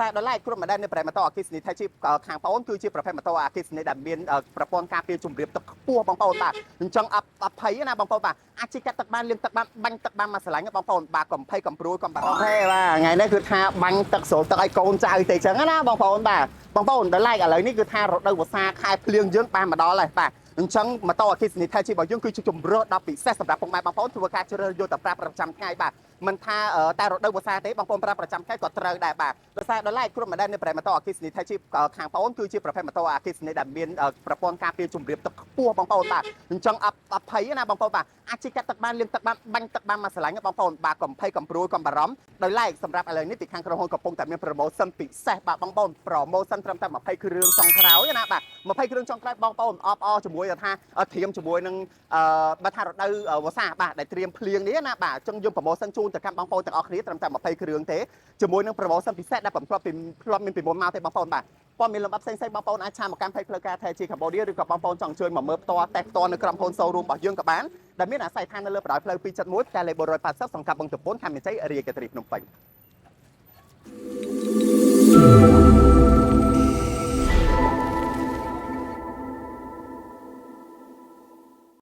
ដោយសារដល់ឡែកគ្រប់ម៉ូដែលនៃប្រេម៉ូតូអគ្គិសនីថៃជីខាងបងអូនគឺជាប្រភេទម៉ូតូអគ្គិសនីដែលមានប្រព័ន្ធការពារជំរាបទឹកខ្ពស់បងប្អូនបាទអញ្ចឹងអត់អត់ភ័យណាបងប្អូនបាទអាចជិះកាត់ទឹកបានលាងទឹកបានបាញ់ទឹកបានមកស្រឡាញ់បងប្អូនបាទកុំភ័យកុំព្រួយកុំបារម្ភទេបាទថ្ងៃនេះគឺថាបាញ់ទឹកស្រូលទឹកឲ្យកូនចៅទេអញ្ចឹងណាបងប្អូនបាទបងប្អូនដល់ឡែកឥឡូវនេះគឺថារដូវវស្សាខែភ្លៀងយើងបានមកដល់ហើយបាទអញ្ចឹងម៉ូតូអគ្គិសនីថៃជីរបស់យើងគឺជាជម្រើសដ៏ពិសេសសម្រាប់ពុកម៉ែបងប្អូនធ្វើការជ្រើសយកទៅប្រើប្រចាំថ្ងៃបាទមិនថាតែរដូវវស្សាទេបងប្អូនប្រើប្រចាំថ្ងៃក៏ត្រូវដែរបាទដោយសារដល់ឡែកគ្រប់ម៉ូដែលនៃប្រេម៉ូតូអគ្គិសនីថៃជីខាងបងប្អូនគឺជាប្រភេទម៉ូតូអគ្គិសនីដែលមានប្រព័ន្ធការពារជំរាបទឹកខ្ពស់បងប្អូនបាទអញ្ចឹងអត់អត់ភ័យណាបងប្អូនបាទអាចជិះកាត់ទឹកបានលាងទឹកបានបាញ់ទឹកបានមកស្រឡាញ់បងប្អូនបាទកុំភ័យកុំព្រួយកុំបារម្ភដោយឡែកសម្រាប់ឥឡូវនេះពីខាងក្រុមហ៊ុនកំពុងតែមាន promotion ពិសេសបាទបងប្អូន promotion ត្រឹមតែ20គ្រឿងចុងក្រោយណាបាទ20គ្រឿងចុងក្រោយបងប្អូនអបអរជាមួយថាត្រៀមជាមួយនឹងអឺបើថារដូវវស្សាបាទដែលត្រៀមភ្លៀងនេះណាបាទអញ្ចឹងយើង promotion ជូនទៅកាន់បងប្អូនទាំងអស់គ្នាត្រឹមតែ20គ្រឿងទេជាមួយនឹង promotion ពិសេសដែលបំផ្លាប់ពីធ្លាប់មានពីមុនមកទេបងប្អូនបាទព័ត៌មានលម្អិតផ្សេងៗបងប្អូនអាច chat មកកាន់ page ផ្លូវការថៃជាកម្ពុជាឬក៏បងប្អូនចង់អញ្ជើញមកមើលផ្ទាល់តេស្តផ្ទាល់នៅក្រុមហ៊ុន showroom របស់យើងក៏បានដែលមានអាស័យដ្ឋាននៅលើបណ្ដោយផ្លូវ271ផ្ទះលេខ480សង្កាត់បឹងតពុនខណ្ឌមានជ័យរាជធានីភ្នំពេញ។